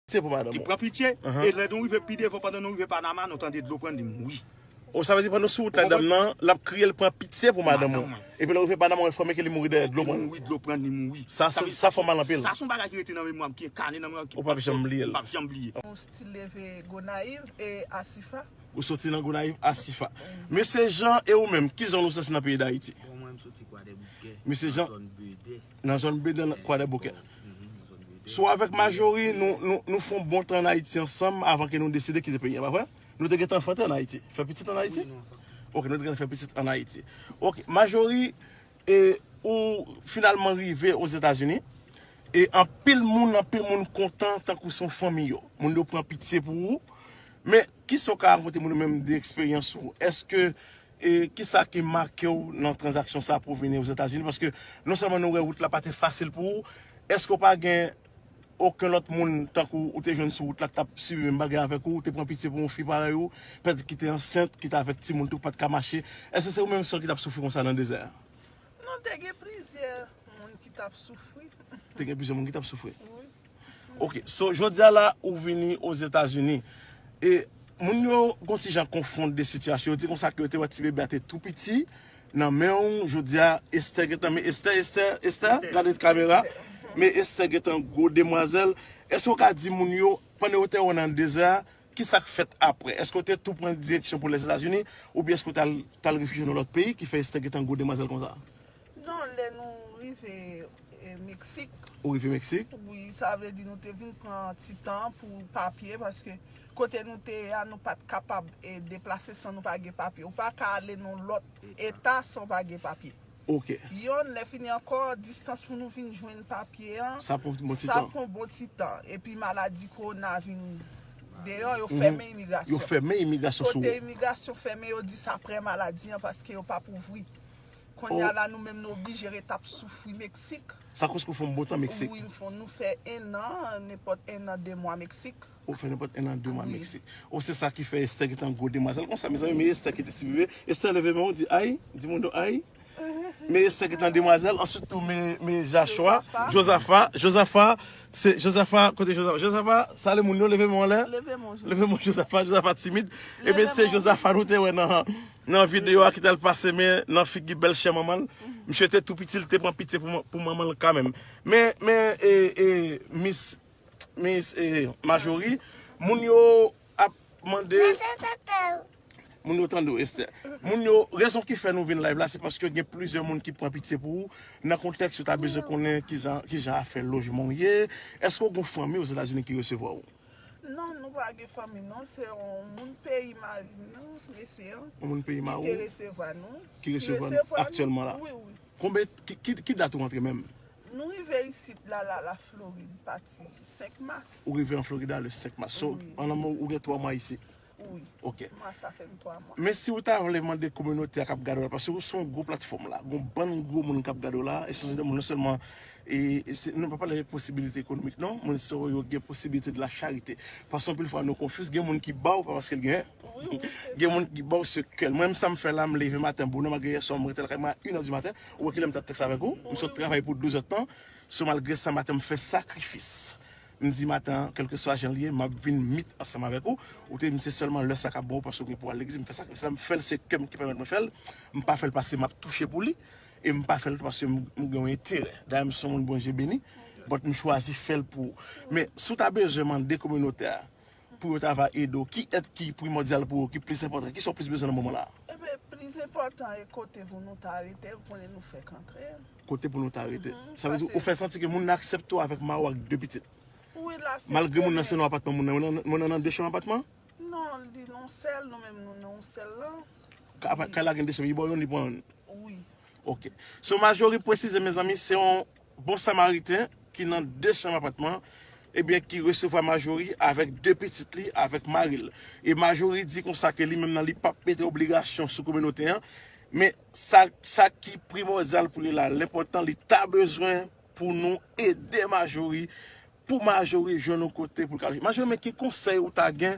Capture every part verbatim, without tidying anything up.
Pitye pou madanm ou. Li pran pitye, e lè nou rive pi devan, pandan nou rive Panama, nou tande dlo pran, li mouri. O, sa vle di pandan sou wout la, dam nan, l ap kriye, l pran pitye pou madanm ou. Epi lè w rive Panama, w enfòme ke li mouri dèyè dlo pran. Li mouri, dlo pran, li mouri. Sa, sa, sa fè mal anpil. Sa se yon bagay ki rete nan memwa m, ki enkane nan memwa m, ki m p ap janm bliye. Ou p ap janm bliye. Yon stil leve Gonayiv e Asifa. Ou soti nan Gonayiv, Asifa. Mesye Jean, e ou menm, ki zòn ou soti nan peyi Dayiti? Bon, mwen, m soti Kwadèboukè. Mesye Jean, nan zòn Bèdè, nan Kwadèboukè. Si w avèk Majori, nou, nou, nou fè yon bon tan ann Ayiti ansanm avan ke nou deside kite peyi a, pa vre? Nou te gentan anfante ann Ayiti. Fè pitit ann Ayiti? Ok, nou te gentan fè pitit ann Ayiti. Ok, Majori, e ou finalman rive Ozetazini. E anpil moun, anpil moun kontan tankou se yon fanmi yo. Moun yo pran pitye pou ou. Men, kisa w ka rakonte moun yo menm de eksperyans ou? Èske, e kisa ki make w nan tranzaksyon sa pou w vini Ozetazini? Paske non sèlman nou wè wout la pa te fasil pou ou, èske w pa gen okenn lòt moun tankou ou te jwenn sou wout la ki t ap sibi menm bagay avèk ou, ou te pran pitye pou yon fi parèy ou, pètèt ki te ansent, ki t avèk timoun tou, ki pa t ka mache? Èske se ou menm sèl ki t ap soufri konsa nan dezè a? Non, te gen plizyè moun ki t ap soufri. Te gen plizyè moun ki t ap soufri. Wi. Ok, so jodi a la ou vini Ozetazini. E moun yo gon ti jan konfonn de sitiyasyon. Yo di konsa ke yo te wè ti bebe a te tou piti nan men w. Jodi a, Esther gentan, men Esther, Esther, Esther, gade kamera. Men Esther gentan gwo demwazèl. Èske w ka di moun yo, pandan yo te wè w nan dezè a, kisa k fèt apre? Èske w te tou pran direksyon pou Lèzetazini, oubyen èske w t al, t al refijye nan lòt peyi ki fè Esther gentan gwo demwazèl konsa? Non, lè nou rive, e, Meksik. Ou rive Meksik? Wi, sa vle di nou te vin pran ti tan pou papye, paske kote nou te ye a, nou pa t kapab, e, deplase san nou pa gen papye. Ou pa ka ale nan lòt eta san w pa gen papye. Ok. Yonn, lè fini ankò, distans pou nou vin jwenn papye an, sa pran bon ti tan. Epi maladi kowona vin deyò, yo fèmen imigrasyon. Yo fèmen imigrasyon sou ou. Kote imigrasyon fèmen, yo di sa prè maladi an paske yo p ap ouvri. Kounye a la, nou menm nou oblije ret ap soufri Meksik. Sa koz ke w fè yon bon tan Meksik? Wi, m fè, nou fè en an, nenpòt en an, de mwa Meksik. Ou fè nenpòt en an, de mwa Meksik. O, se sa ki fè Esther gentan gwo demwazèl konsa, mezanmi, men Esther ki te ti bebe. Esther, leve men w, di ay, di moun yo ay. Men Esther gentan demwazèl, answit tou, men, men Joshua, Jozafa, Jozafa, se Jozafa, kote Jozafa? Jozafa, salye moun yo, leve men w anlè. Leve men w, Jozafa, Jozafa timid. Ebyen, se Jozafa nou te wè nan, nan videyo a ki t al pase men nan figi bèlchè manman l. Misye te tou piti, li te pran pitye pou, pou manman l kanmenm. Men, men, e, e, Miss Miss, eh, Marjorie, moun yo ap mande, moun yo tande w, Esther. Moun yo, rezon ki fè nou vin live la, se paske gen plizyè moun ki pran pitye pou ou. Nan kontèks yo ta bezwen konnen kijan, kijan afè lojman w ye. Èske w gen fanmi Ozetazini ki resevwa w? Non, nou pa gen fanmi, non. Se yon moun peyi mari m nan, mesye an, yon moun peyi mari w ki te resevwa nou. Ki resevwa nou aktyèlman la? Wi, wi. Konbyen, ki, ki, ki dat ou rantre menm? Nou rive isit la, la, la Florid, pati senk mas. Ou rive an Florida le senk mas. So, wi, an mo, ou gen twa mwa isit. Wi. Ok. Mwa sa fè m twa mwa. Men si ou ta vle mande kominote a k ap gade w la, paske ou se yon gwo platfòm la, gon bann gwo moun k ap gade w la, e se de moun non sèlman, e, e se, nou pa pale posibilite ekonomik non, moun sa yo gen posibilite de la charite. Paske anpil fwa nou konfyiz, gen moun ki ba w pa paske l genyen. Wi, wi, se vre. Gen moun ki ba w se kè l. Mwen menm sa m fè la, m leve maten bonè, malgre yè swa m rete lakay mwen a inè di maten, ou wè kilè m t ap tèks avèk ou, m sot travay pou douz èdtan, so malgre sa maten m fè sakrifis. M di maten an, kèlkeswa jan l ye, m ap vin meet ansanm avèk ou. Ou te di m se sèlman lè sa k ap bon paske w gen pou w al legliz. M fè sakrifis la, m fè l, se kè m ki pèmèt mwen fè l. M pa fè l paske m ap touche pou li. E m pa fè l tou paske m, m gen yon enterè. Dayè, m se yon moun Bondye beni, but m chwazi fè l pou ou. Men, si w ta bezwen mande kominote a, pou yo ta va ede w, ki èd ki primòdyal pou ou, ki plis enpòtan, kisa w plis bezwen nan moman la a? Ebyen, plis enpòtan e kote pou nou ta rete, konnen nou fèk antre. Kote pou nou ta rete. Mhm. Sa vle di, ou fè santi ke moun nan aksepte w avèk mari w ak de pitit? Wi, l aksepte. Malgre moun nan se nan yon apatman, moun nan, moun nan, moun nan nan de chanm apatman? Non, li nan yon sèl, nou menm nou nan yon sèl lan. Ka-, apa-, kay la gen de chanm, li ba w yonn, li pran yonn. Wi. Ok. So, Marjorie presize, mezanmi, se yon bon samariten ki nan de chanm apatman, ebyen, ki resevwa Marjorie avèk de pitit li, avèk mari l. E Marjorie di konsa ke li menm nan li p ap mete obligasyon sou kominote an, men sa, sa ki primòdyal pou li la, l enpòtan, li ta bezwen pou nou ede Marjorie, pou Marjorie jwenn yon kote pou l ka loje. Marjorie, men ki konsèy ou ta gen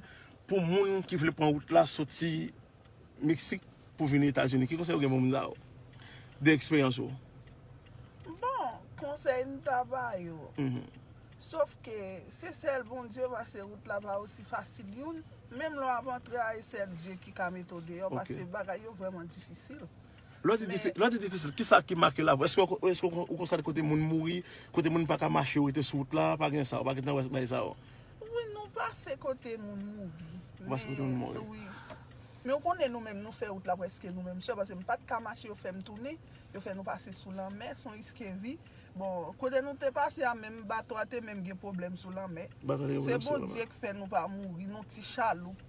pou moun ki vle pran wout la soti Meksik pou vini Etazini? Ki konsèy ou gen pou moun sa yo? De eksperyans ou. Bon, konsèy m ta ba yo. Mhm. Sof ke se sèl Bondye, paske wout la pa osi fasil youn. Menm lè w ap antre a, e sèl Dye ki ka mete w deyò, Ok. Paske bagay yo vrèman difisil. Lè w di Men- difi- lè w di difisil, kisa ki make la? Èske w- èske w ou konstate kote moun mouri, kote moun pa ka mache, ou rete sou wout la, pa gen sa, ou pa gen tan wè bagay sa yo? Wi, nou pase kote moun mouri. Ou pase kote moun mouri. Wi. Men ou konnen nou menm, nou fè wout la prèske nou menm sèl, paske m pa t ka mache, yo fè m tounen, yo fè nou pase sou lanmè, se yon riskevi. Bon, kote nou te pase a, menm bato a te menm gen pwoblèm sou lanmè. Bato a te gen Se pwoblèm sou lanmè. Bondye k fè nou pa mouri, nou ti chaloup.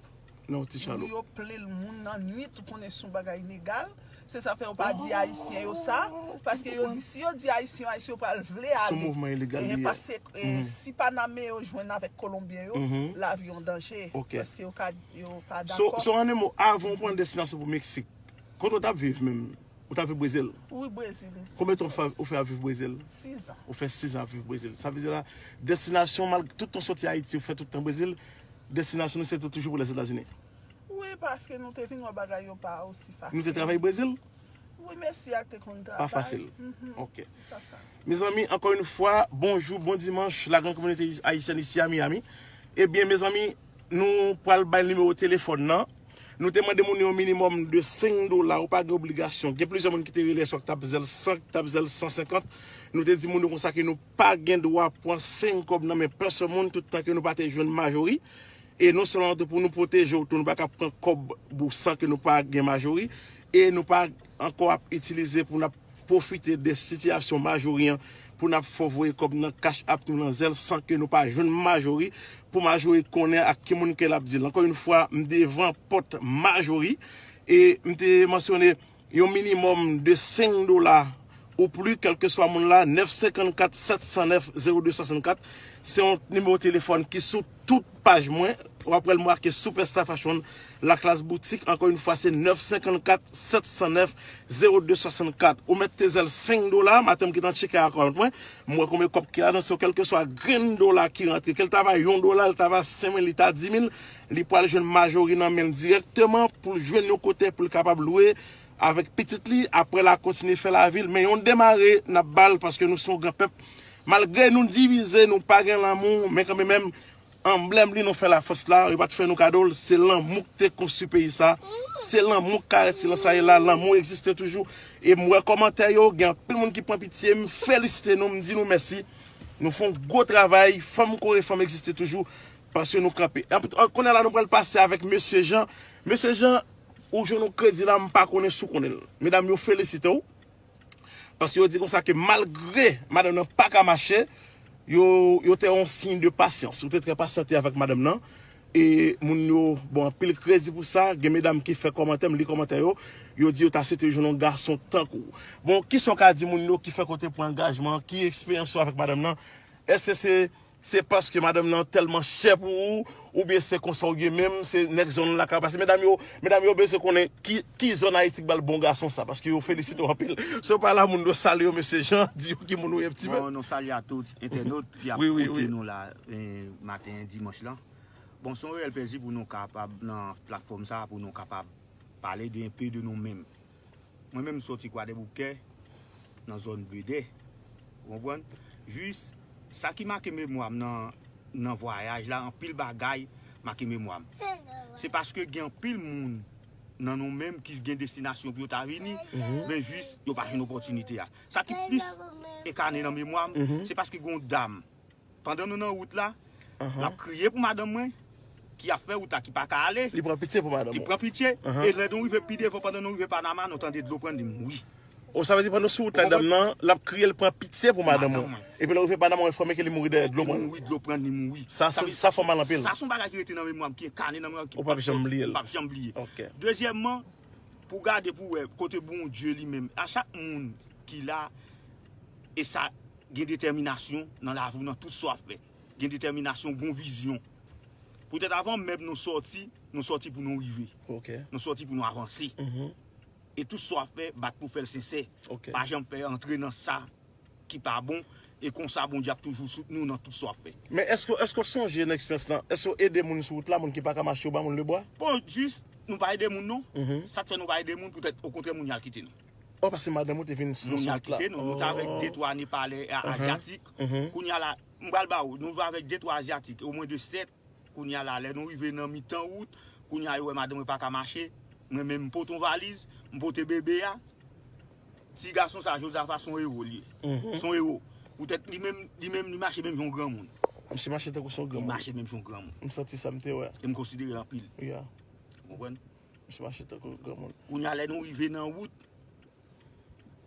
Non, ti Wi, chaloup. Yo plil moun nan nwit, ou konnen se yon bagay inegal. Se sa fè yo pa di Ayisyen yo sa. Paske yo di, si yo di Ayisyen, Ayisyen yo pral vle ale. Se yon mouvman ilegal li ye. Paske eh, si Paname yo jwenn avèk Kolonbyen yo, lavi an danje. Ok. Paske yo ka yo pa So, dakò. So an mo, avan w pran destinasyon pou Meksik, kote w t ap viv menm? Ou t ap viv Brezil? Wi, Brezil. Konbyen tan w fè- ou fè ap viv Brezil? Sizan. Ou fè sizan ap viv Brezil. Sa vle di la, destinasyon, mal, tout tan soti Ayiti, ou fè tout tan Brezil, destinasyon nou se te toujou pou Lèzetazini. Wi, paske nou te vin wè bagay yo pa osi fasil. Nou te travay Brezil? Wi, mesye a te konn travay. Pa fasil. Ok. Pa fasil. Mezanmi, ankò yon fwa, bonjou, bon dimanch, la grande communauté haïtienne ici à Miami. Ebyen, mezanmi, nou pral bay nimewo telefòn nan. Nou te mande moun yo yon minimòm de senk dola, ou pa gen obligasyon. Gen plizyè moun ki te rele, swa k t ap zèl san, k t ap zèl san senkant. Nou te di moun yo konsa ke nou pa gen dwa pran senk kòb nan men pèsonn moun, tout tan ke nou pa te jwenn majori. E non sèlman tou pou nou pwoteje w tou, nou pa ka pran kòb ou san ke nou pa gen majori. E nou pa ankò ap itilize pou n ap pwofite de sitiyasyon majori an pou n ap fè w voye kòb nan Cash App nou nan zèl san ke nou pa jwenn majori, pou majori konnen ak ki moun ke l ap di l. Ankò yon fwa, m devan pòt majori e m te mansyone yon minimòm de senk dola ou pli, kèlkeswa moun la, nèf senkannkat sèt san nèf zewo de swasankat. Se yon nimewo telefòn ki sou tout paj mwen. W ap wè l make Superstar Fashion, La Classe Boutique. Ankò yon fwa, se nèf senkannkat sèt san nèf zewo de swasankat. Ou mèt te zèl senk dola, maten m gentan tcheke akònt mwen. M wè konbyen kòb ki ladan, so kèlkeswa grenn dola ki rantre, ke l ta va yon dola, l ta va senk mil, li ta di mil, li pral jwenn majori nan men l dirèkteman pou l jwenn yon kote pou l kapab lwe avèk pitit li. Apre l a kontinye fè lavi l, men yon demare n ap ba l paske nou se yon gran pèp. Malgre nou divize, nou pa gen lanmou, men kanmenm, anblèm li nou fè lafòs la, yo pa t fè nou kado l, se lanmou k te konstwi peyi sa, se lanmou k karese lan sa ye la, lanmou egziste toujou. E m wè kòmantè yo, gen anpil moun ki pran pitye, m felisite nou, m di nou mèsi. Nou fè yon gwo travay, fanm kore fanm egziste toujou, paske nou kanpe. Anpil, kounye a la nou pral pase avèk Mesye Jan. Mesye Jan, ou jwenn yon kredi la, m pa konnen si w konnen l. Medam yo felisite w. Paske yo di konsa ke malgre madanm nan pa ka mache, yo, yo te yon siy de pasyans. Ou te trè pasyante avèk madanm nan. E moun yo bon anpil kredi pou sa. Gen medam ki fè kòmantè, m li kòmantè yo. Yo di yo ta swete jwenn yon gason tankou w. Bon, kisa w ka di moun yo ki fè kote pran angajman, ki eksperyans yo avèk madanm nan? Èske se, se paske madanm nan tèlman chè pou ou, oubyen se konsa w ye menm, se nèg zòn la ka pase? Medam yo, medam yo bezwen konnen ki, ki zòn Ayiti k ba l bon gason sa, paske yo felisite w anpil. Si w pa la, moun yo salye w, Mesye Jan, di yo ki moun ou ye, pti pè. Bon, nou salye a tout entènot ki ap Wi, wi, koute wi. Nou la, eh, maten dimanch lan. Bon, se yon reyèl plezi pou nou kapab nan platfòm sa, pou nou kapab pale de enpe de nou menm. Mwen menm m soti Kwadèboukè, nan zòn Bledè. Ou konprann? Jis, sa ki make memwa m nan, nan vwayaj la, anpil bagay make memwa m. Se paske gen anpil moun nan nou menm ki gen destinasyon pou yo ta vini, men jis yo pa jwenn opòtinite a. Sa ki plis ekane nan memwa m, se paske gen yon dam pandan nou nan wout la, l ap kriye pou madanm mwen, ki ap fè wout la, ki pa ka ale. Li pran pitye pou madanm Li ou. Pran pitye, e lè nou rive pi devan, pandan nou rive Panama, nou tande dlo pran l, li mouri. O, sa vle di pandan sou wout la, dam nan, l ap kriye, l pran pitye pou madanm ou. Epi lè w rive Panama, w enfòme ke li mouri dèyè dlo pran. Li mouri, dlo pran, li mouri. Sa, sa, sa fè w mal anpil. Sa se yon bagay ki rete nan memwa m, ki kane nan memwa m, ki Ou p ap janm bliye l. P ap janm bliye. Ok. Dezyèmman, pou gade pou wè kote Bondye li menm, a chak moun ki la, e sa gen detèminasyon nan lavi w, nan tout sa w ap fè. Gen detèminasyon, gon vizyon. Poutèt avan menm nou sòti, nou sòti pou nou rive. Ok. Nou sòti pou nou avanse. E tout sa w ap fè, bat pou fè l sensè. Ok. Pa janm fè antre nan sa ki pa bon. E konsa Bondye ap toujou soutni w nan tout sa w ap fè. Men èske, èske w sonje nan eksperyans lan, èske w ede moun sou wout la, moun ki pa ka mache, ou ba moun lebwa? Bon, jis, nou pa ede moun non. Sa k fè nou pa ede moun, poutèt okontrè moun yo al kite nou. O, paske madanm ou te vin sou Moun yo al wout la. Kite nou, nou t avèk de twa Nepalè, a- Azyatik. Kounye a la, m pral ba ou, nou viv avèk de twa azyatik, omwen de sèt. Kounye a la, lè nou rive nan mitan wout, kounye a yo wè madanm mwen pa ka mache. Mwen menm, m pote yon valiz, m pote bebe a. Ti gason sa, Jozafa, se yon ewo li ye. Se yon ewo. Poutèt li menm, li menm, li mache menm jan yon granmoun. Misye mache tankou se yon granmoun. Li mache menm jan yon granmoun. M santi sa, m te wè. E m konsidere l anpil. Ou konprann? Misye mache tankou yon granmoun. Kounye a, lè nou rive nan wout,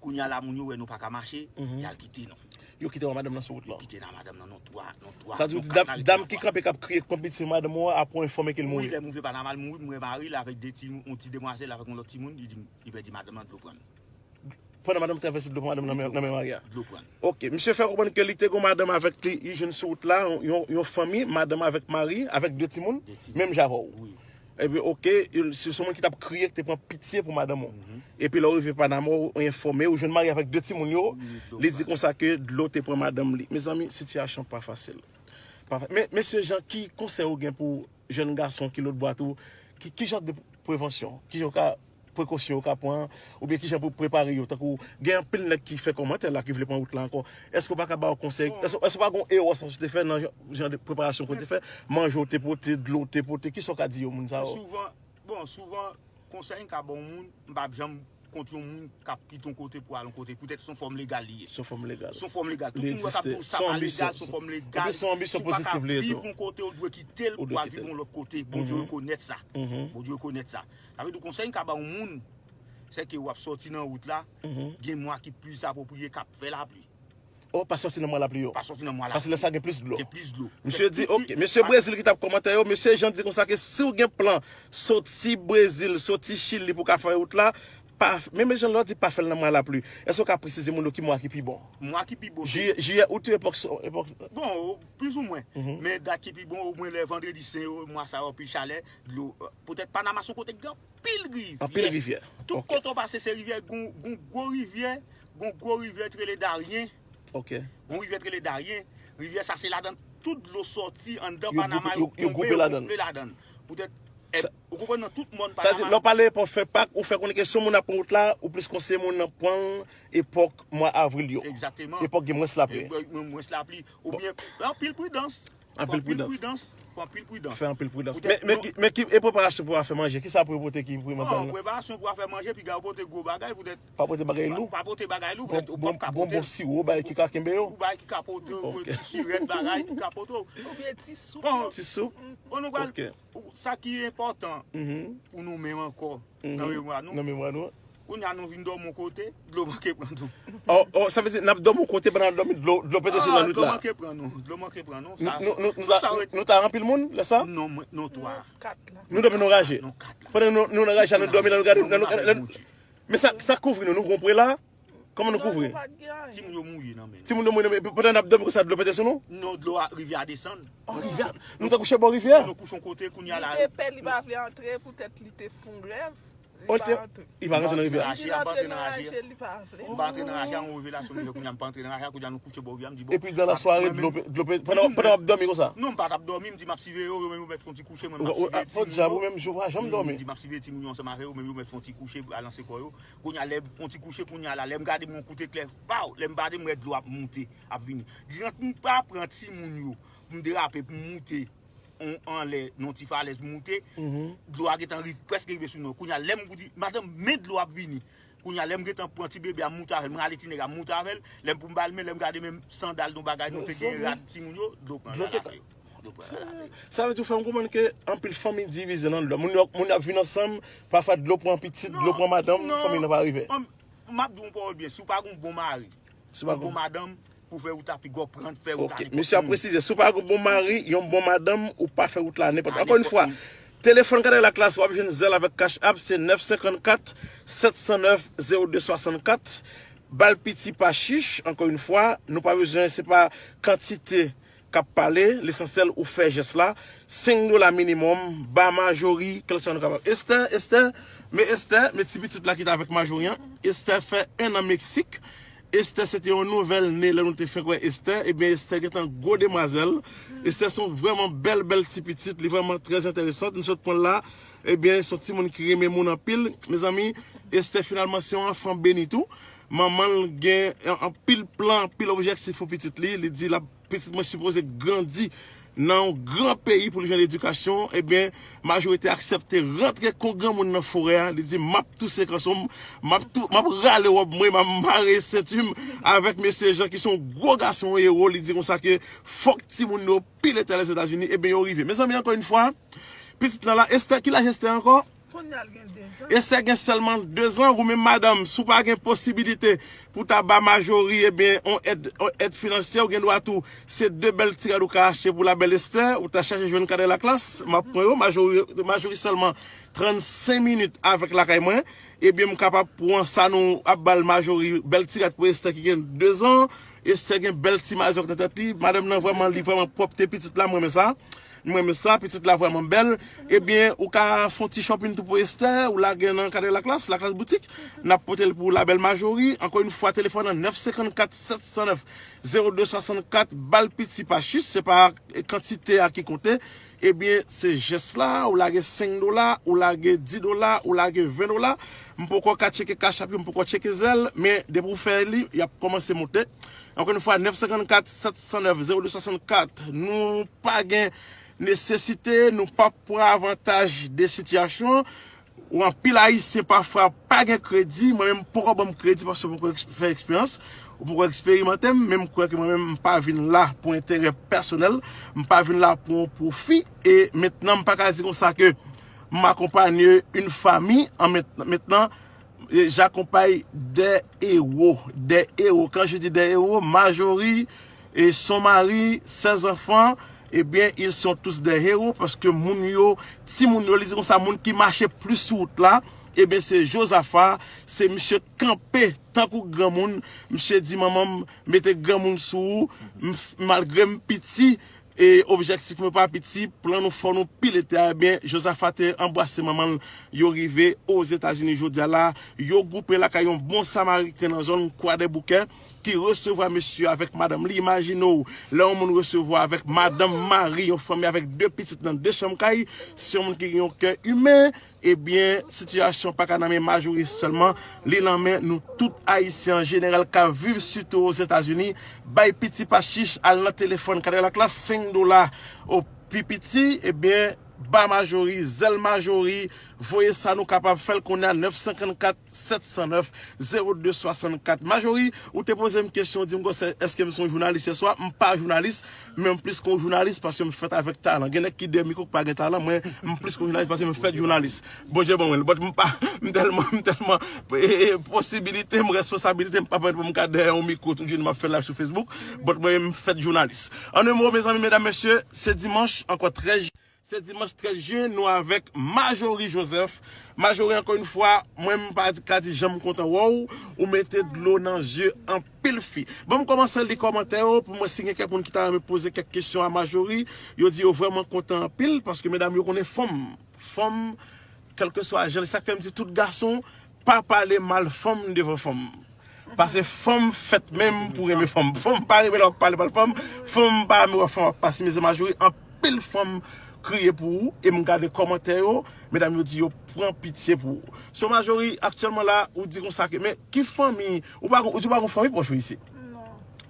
kounye a la, moun yo wè nou pa ka mache, y al kite nou. Yo kite w ak madanm nan sou wout la? Yo kite n ak madanm nan, nou twa, nou twa. Sa di w di dam, dam ki kanpe k ap kriye k pran pitye madanm ou an, apre w enfòme ke l mouri? Wi, lè m rive Panama, l mouri, m wè mari l avèk de ti, yon ti demwazèl avèk yon lòt timoun, li di m, li pèdi madanm nan, dlo pran l. Pandan madanm travèse dlo pou madanm nan men, nan men mari a. Dlo pran. Ok, misye fè konprann ke li te gon madanm avèk li, li jwenn sou wout la, yon, yon fanmi, madanm avèk mari, avèk de timoun, menm jan avè w. Epi, ok, se yon moun ki t ap kriye, ki te pran pitye pou madanm ou. Epi lè w rive Panama, w enfòme, ou jwenn mari avèk de timoun yo, li di konsa ke dlo te pran madanm li. Mezanmi, sitiyasyon pa fasil. Pa fa-, men, mesye Jean, ki konsèy ou gen pou jèn gason ki lòt bò a tou, ki, ki jan de prevansyon, ki jan w ka, prekosyon yo ka pran, oubyen ki jan pou prepare yo, tankou gen anpil nèg ki fè kòmantè la, ki vle pran wout la ankò. Èske w pa ka ba yo konsèy? Èske, èske w pa gon erè sa w te fè nan jan, jan de preparasyon ke w te fè? Manje w te pote, dlo w te pote, kisa w ka di yo, moun sa yo? Souvan, bon, souvan, konsèy m ka ba yon moun, m p ap janm kont yon moun k ap kite yon kote pou al yon kote. Poutèt se yon fòm legal li ye. Se yon fòm legal. Se yon fòm legal. Tout moun wè k ap di w sa pa legal, se yon fòm legal. Si w pa ka viv yon kote, ou dwe kite l pou w al viv yon lòt kote. Bondye rekonèt sa. Bondye rekonèt sa. Sa vle di konsèy m ka ba yon moun, se ke w ap sòti nan wout la, gen mwa ki plis apwopriye k ap fè lapli. Oh, pa sòti nan mwa lapli yo. Pa sòti nan mwa lapli. Paske lè sa gen plis dlo. Gen plis dlo. Misye di, ok, mesye Brezil ki t ap kòmante yo, mesye Jean di konsa ke si w gen plan soti Brezil, soti Chili pou w ka fè wout la, pa, men mesye Jean lè w di pa fè l nan mwa lapli. Èske w ka presize moun yo ki mwa ki pi bon? Mwa ki pi bon, se jiyè, jiyè, out, epòk, epòk. Bon, plizoumwen. Men dat ki pi bon, omwen lè vandredi sen yo, mwa sa yo, anpil chalè, dlo, poutèt Panama se yon kote ki gen anpil rivyè. Anpil rivyè. Tout kote w pase se rivyè, gon, gon gwo rivyè, gon gwo rivyè ki rele Darien. Ok. Gon rivyè ki rele Darien. Rivyè sa se ladan tout dlo sòti anndan Panama yo ponpe yo gonfle ladan. Poutèt, ou konprann nan tout mòn Panama. Sa di, lè w pale epòk fè pak, ou fè konnen ke si yon moun ap pran wout la, ou plis konseye moun nan pran l epòk mwa avril yo. Egzakteman. Epòk gen mwens lapli. Mwens lapli. Oubyen, anpil pridans. Anpil pridans. Fè anpil pridans. Fè anpil pridans. Men, men ki, men ki, e preparasyon pou afè manje? Kisa pou yo pote ki pou manzè? Bon, preparasyon pou afè manje, piga yo pote gwo bagay, poutèt. Pa pote bagay lou? Pa pote bagay lou, poutèt ou p ap ka pote. Bon, bon siwo, bagay ki ka kenbe yo? Ou bagay ki ka pote, ti sirèt, bagay ki ka pote. Oubyen ti soup. Ti soup? Bon, nou pral, sa ki enpòtan pou nou menm ankò, nan memwa nou. Nan memwa nou. Kounye a nou vin dòmi yon kote, dlo manke pran nou. Oh, oh, sa vle di n ap dòmi yon kote, pandan n ap dòmi, dlo, dlo pete sou nou nan nwit la. Dlo manke pran nou, dlo manke pran nou. Nou, nou, nou, nou ta, nou ta anpil moun lè sa? Non, nou twa. Nou dòmi nan raje. Pandan nou, nou nan raje a, nou dòmi la, nou gade, nou, nou, men sa, sa kouvri nou, nou gon prela? Kòman nou kouvri? Timoun yo mouye nan men nou. Timoun yo mouye nan men, pandan n ap dòmi konsa, dlo pete sou nou? Non, dlo a, rivyè a desann. Oh, rivyè. Nou te kouche bò rivyè? Nou kouche yon kote, kounye a la. Li te pè, li pa vle antre, poutèt li te fè yon rèv. Li pa antre. Li pa rantre nan rivyè a. Li di l antre nan raje, li pa vle. M pa antre nan raje a, yon revelasyon m fè kounye a, m pa antre nan raje a, kounye a nou kouche bò rivyè a, m di bon. Epi dan la sware, dlo pe-, dlo pe-, pandan, pandan w ap dòmi konsa? Non, m pa t ap dòmi, m di m ap siveye yo, yo menm yo mèt fè yon ti kouche, mwen m ap siveye timoun yo. Fò dja, ou menm, jou pa janm dòmi. M di m ap siveye timoun yo ansanm avè yo, menm yo mèt fè yon ti kouche, balanse kò yo. Kounye a, lè yon ti kouche, kounye a la, lè m gade m yon kout eklè, paw, lè m gade m wè dlo ap moute, ap vini. Di ant m pa pran timoun yo, pou m derape, pou m moute, anlè nan ti falèz moute, dlo a gentan rive, prèske rive sou nou. Kounye a, lè m pou di, madanm, men dlo ap vini. Kounye a, lè m gentan pran ti bebe a, m moute avè l, m rale ti nèg a, m moute avè l, lè m pou m ba l men, lè m gade menm sandal nou bagay nou te gen, rad timoun yo, dlo pran lakay yo. Dlo pran lakay yo. Sa vle di w fè m konprann ke anpil fanmi divize nan dlo. Moun yo, moun yo ap vin ansanm, pafwa dlo pran pitit, dlo pran madanm, fanmi nan pa rive. M ap di w yon pawòl byen, si w pa gen yon bon mari, yon bon madanm, pou fè wout la pi gwo, pran fè wout la nenpòt moun. Ok, mesye ap presize, si w pa gen yon bon mari, yon bon madanm, ou pa fè wout la nenpòt. Ankò yon fwa, telefòn Kanal Laklas, w ap jwenn Zelle avèk Cash App, se nèf senkannkat, sèt san nèf, zewo de swasannkat. Ba l piti pa chich, ankò yon fwa, nou pa bezwen, se pa kantite k ap pale, lesansyèl ou fè jès la. Senk dola minimòm, ba Majori, kèlkeswa nou kapab. Esther, Esther, men Esther, men ti pitit la ki t avèk Majori an. Esther fè en an Meksik. Esther se te yon nouvèl ne lè nou te fenk wè Esther. Ebyen, Esther gentan gwo demwazèl. Esther se yon vrèman bèl, bèl ti pitit. Li vrèman trè enteresan. Nou sot pran l la. Ebyen, se yon timoun ki renmen moun anpil. Mezanmi, Esther finalman se yon anfan beni tou. Manman l gen an-, anpil plan, anpil objektif pou pitit li. Li di l ap Pitit mwen sipoze grandi nan yon gran peyi pou l jwenn edikasyon, ebyen, Majori te aksepte rantre kon granmoun nan forè a. Li di, "M ap touse kanson m, m ap tou, m ap rale wòb mwen, m ap mare senti m avèk mesye Jan ki se yon gwo gason, yon ewo." Li di konsa ke fòk timoun yo pile tè Lèzetazini, ebyen, yo rive. Mezanmi, ankò yon fwa, pitit lan la, Esther, ki laj Esther ankò? Kounye a l gen de zan. Esther gen sèlman de zan, ou menm madanm, si w pa gen posibilite pou w ta ba Majori, ebyen, on èd, on èd finansyè, ou gen dwa tou, se de bèl ti rad ou ka achte pou la bèl Esther, ou ta chache jwenn kadè laklas, m ap pran yo, Majori, Majori sèlman trannsenk minit avèk lakay mwen, ebyen, m kapab pran sa nou ap ba l Majori, bèl ti rad pou Esther ki gen de zan, Esther gen bèl ti mazòk nan tèt li, madanm nan vrèman, li vrèman pwòpte pitit la, m renmen sa. M renmen sa, pitit la vrèman bèl. Ebyen, ou ka fè yon ti shopping tou pou Esther, ou lage nan kadè laklas, laklas boutik. N ap pote l pou la bèl Majori. Ankò yon fwa, telefòn nan nèf senkannkat sèt san nèf zewo de swasankat, ba l piti pa chis, se pa kantite a ki konte. Ebyen, se jès la, ou lage senk dola, ou lage dis dola, ou lage ven dola. M poko ka tcheke Cash App yo, m poko tcheke Zelle, men depi w fè li, y ap kòmanse monte. Ankò yon fwa, nèf senkannkat sèt san nèf zewo de swasankat. Nou pa gen nesesite, nou p ap pran avantaj de sitiyasyon. Ou anpil Ayisyen pafwa pa gen kredi, mwen menm poko ban m kredi paske m poko eks- fè eksperyans, ou poko eksperimante m, men m kwè ke mwen menm m pa vin la pou enterè pèsonèl, m pa vin la pou yon pwofi, e mentnan m pa ka di konsa ke m akonpanye yon fanmi an mentnan, mentnan, e, j'accompagne des héros, des héros. Quand je dis des héros, Majori, e, son mari, ses enfants, ebyen, ils sont tous des héros, paske moun yo, timoun yo, li di konsa, moun ki mache plis sou wout la, ebyen, se Jozafa, se misye t kanpe tankou granmoun, misye di, "Manman m, mete granmoun sou ou, m f- malgre m piti, e objektif mwen pa piti, plan nou fò nou pile tè a." Ebyen, Jozafa te anbrase manman l, yo rive Ozetazini jodi a la, yo gwoupe lakay yon bon Samariten nan zòn Kwadèboukè, ki resevwa mesye avèk madanm li. Imajine w, lè yon moun resevwa avèk madanm, mari, yon fanmi avèk de pitit nan de chanm kay, se yon moun ki gen yon kè imen, ebyen, sitiyasyon pa ka nan men Majori sèlman, li nan men nou tout Ayisyen an jeneral k ap viv sitou Ozetazini. Bay piti pa chich, al nan telefòn kadè laklas, senk dola o pi piti, ebyen, ba Majori, zèl Majori, voye sa nou kapab fè l kounye a, nèf senkannkat sèt san nèf zewo de swasankat. Majori, ou te poze m kesyon, di m konsa, èske m se yon jounalis yè swa? M pa jounalis, men m plis ke yon jounalis paske m fèt avèk talan. Gen nèg ki dèyè mikwo ki pa gen talan, mwen, m plis ke yon jounalis paske m fèt jounalis. Bondye ban mwen l, but m pa, m tèlman, m tèlman, e, e, posibilite m, responsabilite m pa pèmèt pou m ka dèyè yon mikwo tout jounen m ap fè live sou Facebook, but mwen, m fèt jounalis. An de mo, mezanmi, medam, mesye, se dimanch, ankò trèz, se dimanch trèz jen, nou avèk Majori Joseph. Majori, ankò yon fwa, mwen, m pa di, ka di jan m kontan wè w, ou mete dlo nan zye anpil fi. Bon, m kòmanse li kòmantè yo, pou mwen, si gen kèk moun ki ta renmen poze kèk kesyon a Majori, yo di yo vrèman kontan anpil, paske medam yo konnen fanm, fanm, kèlkeswa jan, sa k fè m di tout gason, pa pale mal fanm devan fanm. Paske fanm fèt menm pou renmen fanm. Fanm pa renmen lè w ap pale mal fanm. Fanm pa renmen wè fanm ap pase mizè. Majori, anpil fanm kriye pou ou. E m gade kòmantè yo, medam yo di yo pran pitye pou ou. So Majori, aktyèlman la, ou di konsa ke, men ki fanmi, ou pa, ou di ou pa gon fanmi pwòch ou isi? Non.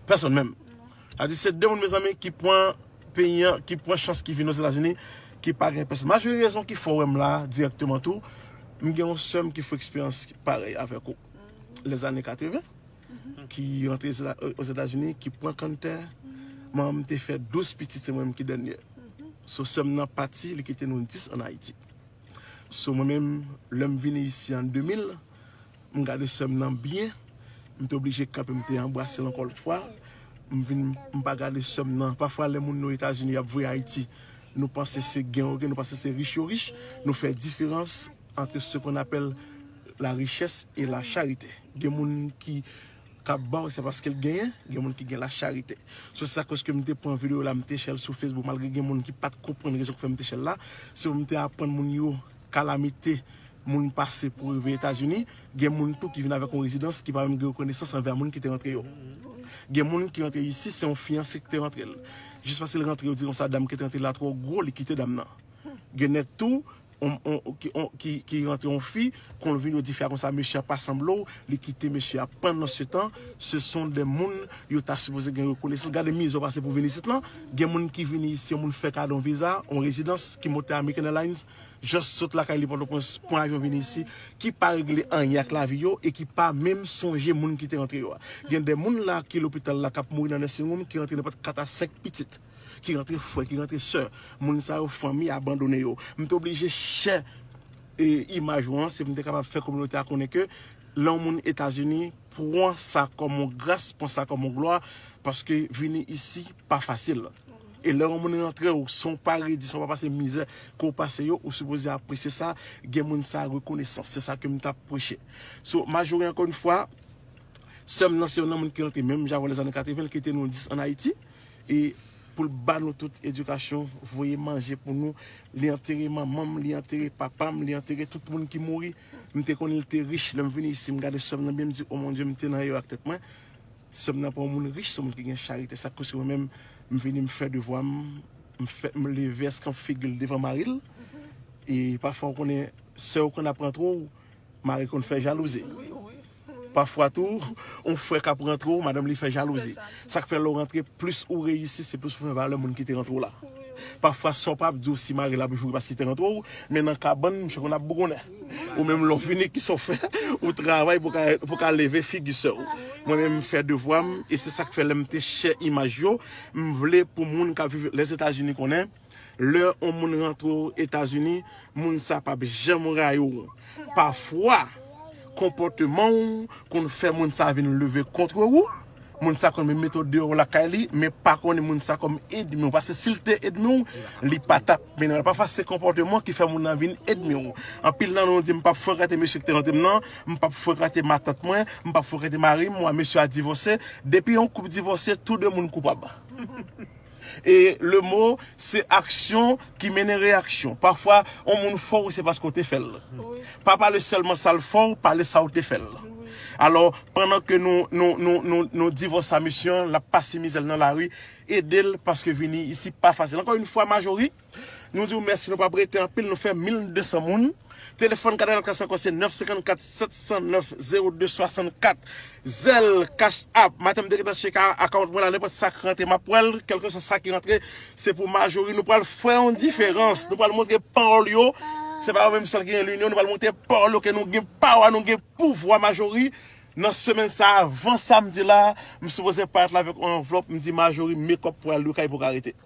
Pèsonn menm. Non. Sa di se de moun, mezanmi, ki pran peyi an, ki pran chans ki vin Ozetazini, ki pa gen pèsonn. Majori rezon ki fè w wè m la dirèkteman tou, m gen yon sè m ki fè eksperyans parèy avèk ou. Lèzane katreven, ki rantre Zeta- Ozetazini, ki pran kanntè, manman m te fè douz pitit, se mwen menm ki dènye. So sè m nan pati, li kite nou dis ann Ayiti. So mwen menm, lè m vini isi an de mil, m gade sè m nan byen, m te oblije kanpe, m te anbrase l ankò lòt fwa. M vin, m pa gade sè m nan. Pafwa lè moun nou Etazini y ap voye Ayiti, nou panse se gen yo gen, nou panse se rich yo rich. Nou fè diferans entre ce qu'on appelle la richesse et la charité. Gen moun ki k ap ba w, se paske l genyen, gen moun ki gen lacharite. So, se sa koz ke m te pran videyo la, m te share l sou Facebook, malgre gen moun ki pa t konprann rezon k fè m te share l la. Se pou m te aprann moun yo kalamite moun pase pou rive Etazini. Gen moun tou ki vin avèk yon rezidans ki pa menm gen rekonesans anvè moun ki te rantre yo. Gen moun ki rantre isi, se yon fiyanse ki te rantre l. Jis paske l rantre, yo di konsa, dam ki te rantre la twò gwo, li kite dam nan. Gen nèg tou, on, on, ki, on, ki, ki rantre yon fi, kon l vin yo di fè a konsa, mesye a pa sanble w, li kite mesye a. Pandan se tan, se son de moun yo ta sipoze gen rekonesans. Gade mizè w pase pou vin isit lan. Gen moun ki vini isi, yon moun fè kado yon viza, yon rezidans, ki monte American Airlines, just sot lakay li Pòtoprens, pran avyon vini isi, ki pa regle anyen ak lavi yo e ki pa menm sonje moun ki te rantre yo a. Gen de moun la ki lopital la k ap mouri nan nursing home ki rantre nan pòt kat a senk pitit, ki rantre frè, ki rantre sè. Moun sa yo, fanmi abandone yo. M te oblije share e, imaj ou an, se pou m te kapab fè kominote a konnen ke lè yon moun Etazini, pran sa kòm yon gras, pran sa kòm yon glwa, paske vini isi pa fasil. E lè yon moun rantre w, san w pa redi, san w pa pase mizè ke w pase yo, ou sipoze apresye sa, gen moun sa rekonesans. Se sa ke m t ap preche. So, Majori, ankò yon fwa, sè m nan se yon nan moun ki rantre menm jan avè lèzane katreven, l kite nou dis ann Ayiti. E pou l ba nou tout edikasyon, voye manje pou nou. Li antere manman m, li antere papa m, li antere tout moun ki mouri. M te konnen l te rich. Lè m vini isi, m gade sè m nan byen, m di, "O mon Dye, m te nan erè ak tèt mwen." Sè m nan pa yon moun rich, se yon moun ki gen charite. Sa k koz ke mwen menm, m vini, m fè devwa m, m fè, m leve eskanp figi l devan mari l. E pafwa, ou konnen, sè w konn ap rantre w, mari konn fè jalouzi. Pafwa tou, yon frè k ap rantre w, madanm li fè jalouzi. Sa k fè lè w rantre, plis ou reyisi, se plis ou fè valè moun ki te rantre w la. Pafwa, sa w p ap di w si mari l ap joure paske li te rantre w, men nan kabann, misye konn ap bougonnen. Ou menm lè w fini, kisa w fè? Ou travay pou ka, pou ka leve figi sè w. Mwen menm, m fè devwa m, e se sa k fè lè m te share imaj yo, m vle pou moun k ap viv Lèzetazini konnen, lè yon moun rantre w Etazini, moun sa p ap janm rayi w. Pafwa, konpòteman w konn fè moun sa vin leve kont ou. Moun sa konn menm mete w deyò lakay li, men pa konnen moun sa kòm ènmi w. Paske si l te ènmi w, li pa t ap mennen w la. Pafwa, se konpòteman ki fè moun nan vin ènmi w. Anpil nan nou di, "M p ap frekante mesye ki te rantre m nan, m p ap frekante matant mwen, m p ap frekante mari m, mwen, mesye a divòse." Depi yon koup divòse, tou de moun koupab. E le mo, se aksyon ki mennen reyaksyon. Pafwa, yon moun fè w, se paske w te fè l. Pa pale sèlman sa l fè w, pale sa w te fè l. Alò, pandan ke nou, nou, nou, nou, nou divòse a mesye an, l ap pase mizè l nan lari, ede l, paske vini isi pa fasil. Ankò yon fwa, Majori, nou di w mèsi, nou p ap rete anpil, nou fè mil de san moun. Telefòn Kanal Ankò se nèf senkannkat sèt san nèf zewo de swasannkat. Zelle, Cash App. Maten m te gentan tcheke akawont mwen la, nenpòt sa k rantre, m ap wè l, kèlkeswa sa ki rantre, se pou Majori. Nou pral fè yon diferans. Nou pral montre pawòl yo. Se pa yo menm sèl ki gen linyon. Nou pral montre pawòl yo ke nou gen pawa, nou gen pouvwa, Majori. Nan semèn sa, avan samdi la, m sipoze parèt la avèk yon anvlòp. M di Majori, mekòp pou al lakay pou ka rete.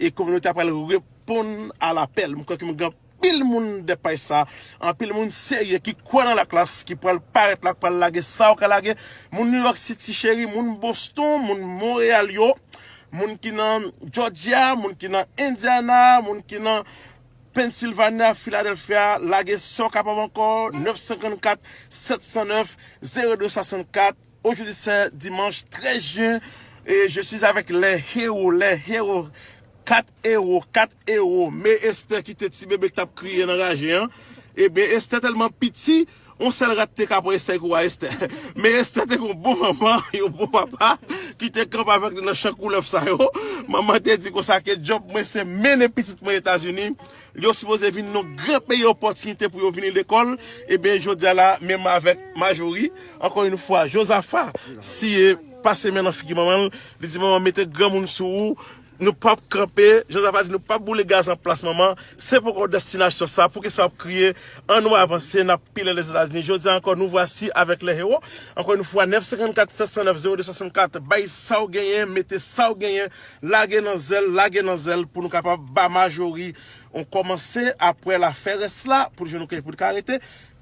E kominote a pral reponn a lapèl. M kwè ke m gen anpil moun dèt paj sa, anpil moun serye ki kwè nan laklas, ki pral parèt la, ki pral lage sa yo ka lage. Moun New York City cheri, moun Boston, moun Monreyal yo, moun ki nan Georgia, moun ki nan Indiana, moun ki nan Pennsylvania, Philadelphia, lage sa yo kapab ankò, nèf senkannkat sèt san nèf zewo de swasannkat. Aujourd'hui, c'est dimanche treize juin, et je suis avec les héros, les héros. Kat ewo, kat ewo. Men Esther ki te ti bebe ki t ap kriye nan raje an. Ebyen, Esther tèlman piti, yon sèl rat te ka pran Esther kou a Esther. Men Esther te gon bon manman, yon bon papa, ki te kanpe avèk li nan chan koulèv sa yo. Manman te di konsa ke djòb mwen se mennen pitit mwen Etazini. Yo sipoze vin nan gran peyi opòtinite pou yo vini lekòl. Ebyen, jodi a la, menm avèk Majori, ankò yon fwa, Jozafa, siye pase men nan figi manman l, li di, "Manman, mete granmoun sou ou, nou p ap kanpe." Jozafa di, "Nou p ap boule gaz an plas, manman. Se poko destinasyon sa, poukisa w ap kriye? Ann nou avanse, n ap pile Lèzetazini." Jodi a ankò, nou vwasi avèk lè ewo. Ankò yon fwa, nèf senkannkat sèt san nèf zewo de swasannkat, bay sa w genyen, mete sa w genyen, lage nan zèl, lage nan zèl pou nou kapab ba Majori yon kòmanse, apre l a fè rès la, pou l jwenn yon kay pou l ka rete,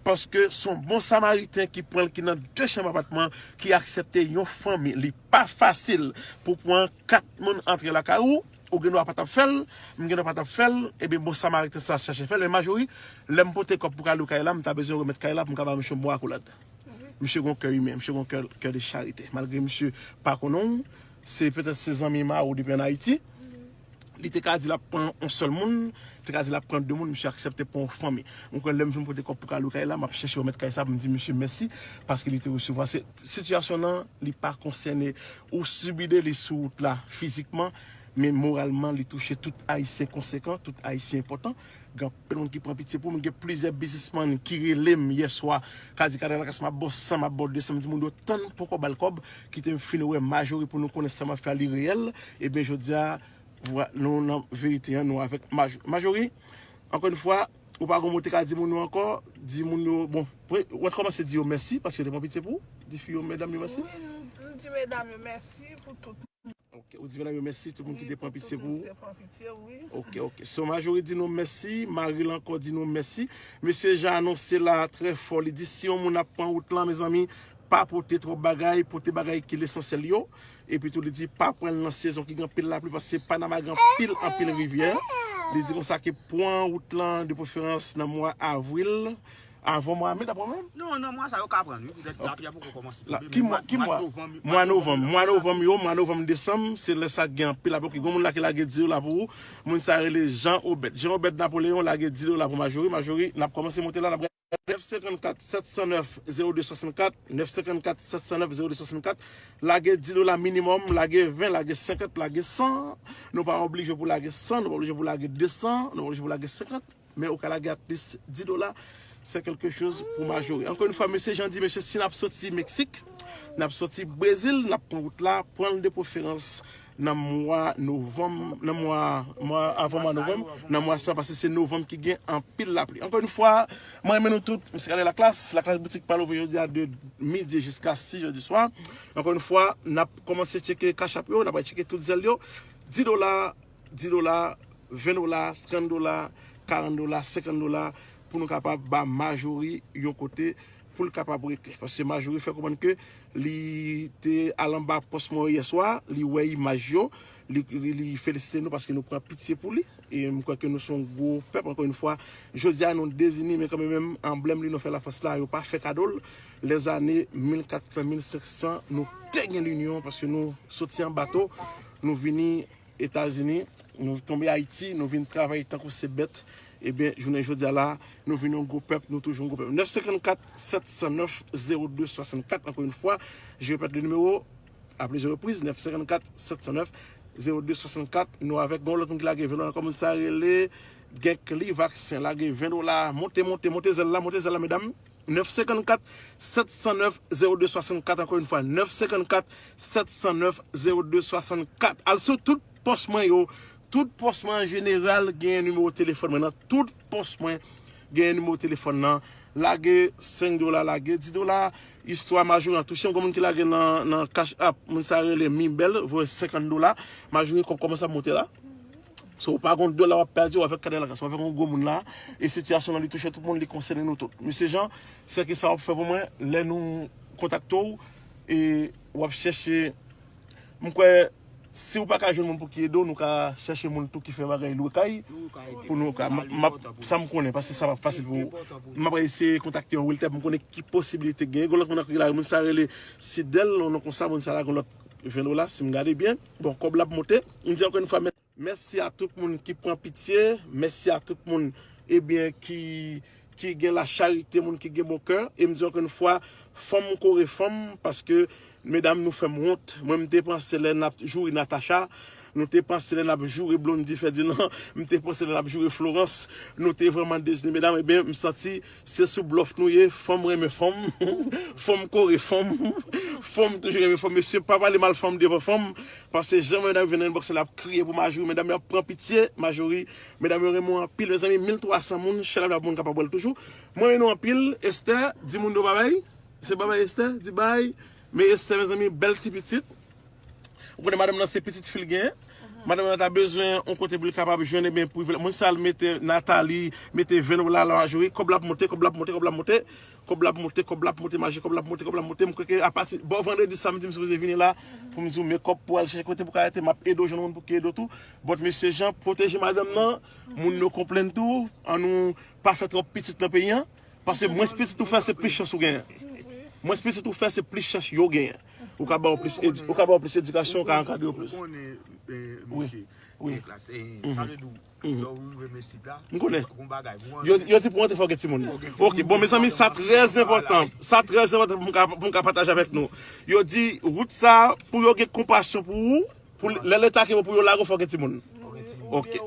paske se yon bon samariten ki pran l, ki nan de chanm apatman, ki aksepte yon fanmi. Li pa fasil pou pran kat moun antre lakay ou, ou gen dwa pa t ap fè l, m gen dwa pa t ap fè l, ebyen bon samariten sa chache fè l, men Majori, lè m pote kòb pou ka lwe kay la, m ta bezwen remèt kay la pou m ka ba misye yon bon akolad. Misye gon kè imen, misye gon kè, kè de charite. Malgre misye pa konnen w, se petèt se zanmi ma ou depi ann Ayiti. Li te ka di l ap pran yon sèl moun, te ka di l ap pran de moun, misye aksepte pran yon fanmi. Mwen kwè lè m fin pote kòb pou ka lwe kay la, m ap chèche remèt kay sa pou m di misye mèsi, paske li te resevwa. Se, sitiyasyon nan, li pa konsène ou, sibi de li sou wout la fizikman, Men moralman, li touche tout Ayisyen konsekan, tout Ayisyen enpòtan. Gen anpil moun ki pran pitye pou m. Gen plizyè biznismann ki rele m yè swa, ka di, "Kadè Lakas, m ap ba w san, m ap ba w de san." M di moun yo, "Tann, poko ba l kòb, kite m fin wè Majori pou nou konnen sa m ap fè a li reyèl." Ebyen, jodi a, vwa, nou nan verite an, nou avèk Maj-, Majori. Ankò yon fwa, ou pa gon mo te ka di moun yo ankò, di moun yo, bon, pre-, w ap kòmanse di yo mèsi, paske yo te pran pitye pou ou, di fi yo, medam yo mèsi. Wi, m, m di medam yo mèsi pou tout. Ok, ou di medam yo mèsi, tout moun ki te pran pitye pou ou. Wi, tout moun ki te pran pitye, wi. Ok, ok. So, Majori di nou mèsi, Maril ankò di nou mèsi. Mesye Jean anonse la trè fò, li di si yon moun ap pran wout lan, mezanmi, pa pote twòp bagay, pote bagay ki lesansyèl yo. Epi tou, li di pa pran l nan sezon ki gen anpil lapli, paske Panama gen anpil, anpil rivyè. Li di konsa ke pran wout lan de preferans nan mwa avril, avan mwa me, daprè mwen. Non, nan mwa sa yo ka pran, wi. Poutèt lapli a poko kòmanse tonbe, ki men mwa, mwa, ki mwa? Mwa novanm, mwa novanm, mwa novanm yo, mwa novanm, desanm, se lè sa gen anpil lapli. Ok, gen moun la ki lage di dola pou ou. Moun sa rele Jean Obed. Jean Obed Napoleon lage di dola pou Majori. Majori, n ap kòmanse monte la, n ap nèf senkannkat sèt san nèf zewo de swasannkat, nèf senkannkat sèt san nèf zewo de swasannkat. Lage di dola minimòm, lage ven, lage senkant, lage san. Nou pa oblije pou lage san, nou pa oblije pou lage de san, nou pa oblije pou lage senkant. Men ou ka lage at least di dola. Se quelque chose pou Majori. Ankò yon fwa, mesye Jean di, mesye, si n ap soti Meksik, n ap soti Brezil, n ap pran wout la, pran l de preferans nan mwa novanm, nan mwa, mwa, avan mwa novanm, nan mwa sa, paske se novanm ki gen anpil lapli. Ankò yon fwa, mwen renmen nou tout, mesye Kadè Laklas, Laklas Boutik pral ouvri jodi a de midi jiska sis è di swa. Ankò yon fwa, n ap kòmanse tcheke Cash App yo, n ap al tcheke tout zèl yo. Di dola, di dola, ven dola, trant dola, karant dola, senkant dola, pou nou kapab ba Majori yon kote pou l kapab rete. Paske Majori fè konprann ke li te al anba pòs mwen yo yè swa, li wè imaj yo, li, li, li felisite nou paske nou pran pitye pou li. E m kwè ke nou se yon gwo pèp, ankò yon fwa. Jodi a, nou dezini, men kanmenm, anblèm li nou fè lafòs la, yo pa fè kado l. Lèzane mil kat san, mil senk san, nou te gen linyon paske nou soti an bato, nou vini Etazini, nou tonbe Ayiti, nou vin travay tankou se bèt. Ebyen, jounen jodi a la, nou vin yon gwo pèp, nou toujou yon gwo pèp. Nèf senkannkat sèt san nèf zewo de swasannkat, ankò yon fwa, je répète le numéro, à plusieurs reprises, nèf senkannkat sèt san nèf zewo de swasannkat. Nou avèk gon lòt moun ki lage ven dola, kòman sa rele, Genkly Vaksen, lage ven dola, monte, monte, monte zèl la, monte zèl la, medam. Nèf senkannkat sèt san nèf zewo de swasannkat, ankò yon fwa, nèf senkannkat sèt san nèf zewo de swasannkat. Al sou tout pòs mwen yo, tout pòs mwen an jeneral gen nimewo telefòn mwen nan, tout pòs mwen gen nimewo telefòn nan. Lage senk dola, lage di dola. Istwa Majori an touche m, gon moun ki lage nan, nan Cash App, moun sa rele Mibèl, voye senkant dola. Majori kòb kòmanse ap monte la. So, ou pa gon dola w ap pèdi, ou avèk Kadè Lakras, ou avèk yon gwo moun la, e sitiyasyon nan li touche tout moun, li konsène nou tout. Mesye Jean, se ki sa w ap fè pou mwen, lè nou kontakte w, e w ap chèche, m kwè, si w pa ka jwenn moun pou ki ede w, nou ka chèche moun tou ki fè bagay lwe kay, pou nou ka, m ap, m ap, sa m konnen, paske sa p ap fasil pou ou. M ap eseye kontakte yon realtor pou m konnen ki posibilite gen. Gon lòt moun ak ki la, moun sa rele Sidèl, yon non konsa, moun sa la, gon lòt ven dola, si m gade byen. Bon, kòb la ap monte. M di ankò yon fwa, mèsi a tout moun ki pran pitye, mèsi a tout moun, ebyen, ki, ki gen lacharite, moun ki gen bon kè. E m di ankò yon fwa, fanm kore fanm, paske, medam, nou fè m wont. Mwen, m te panse lè n ap joure Natacha, nou te panse lè n ap joure Blondy Ferdinand, m te panse lè n ap joure Florence, nou te vrèman dezini, medam, ebyen, m santi se sou blòf nou ye, fanm renmen fanm, fanm kore fanm, fanm toujou renmen fanm. Mesye, pa pale mal fanm devan fanm, paske jan medam vin nan inbox la ap kriye pou Majori, medam yo ap pran pitye, Majori, medam yo renmen w anpil, mezanmi, mil twa san moun, chèlè la moun kapab wè l toujou. Mwen renmen nou anpil, Esther, di moun yo babay, se babay Esther, di bay, men Esther, mezanmi, bèl ti pitit. Ou konnen madanm nan se pitit fi l genyen. Madanm nan ta bezwen yon kote pou li kapab jwenn, ebyen, privilèj. Moun sa l mete Nathalie, mete ven dola la, Majori, kòb la ap monte, kòb la ap monte, kòb la ap monte, kòb la ap monte, kòb la ap monte, Majori, kòb la ap monte, kòb la ap monte. M kwè ke apati, bò vandredi sa, m di m sipoze vini la, pou m di w, men kòb pou al chèche kote pou ka rete, m ap ede w jwenn moun pou ki ede w tou. But mesye Jean, pwoteje madanm nan, moun yo konplenn tou, ann nou pa fè twòp pitit nan peyi an. Paske mwens pitit ou fè, se plis chans ou genyen. Mwens pitit ou fè, se plis chans yo genyen. Ou ka ba yo plis edi-, ou ka ba yo plis edikasyon, ou ka ankadre yo plis. Ou konnen, eh, wi, mesye, wi, eh, klas, eh, mhm, sa vle di w, mhm, lè w rive mesye la, m konnen, gon bagay pou w antre. Yo, yo di pou w antre, fò w gen timoun. Fò w gen timoun. Ok, bon, mezanmi, sa trè enpòtan. Sa trè enpòtan pou m ka, pou m ka pataje avèk nou. Yo di, wout sa, pou yo gen konpasyon pou ou, Pou lè leta ke pou yo lage w, fòk gen timoun. Ok.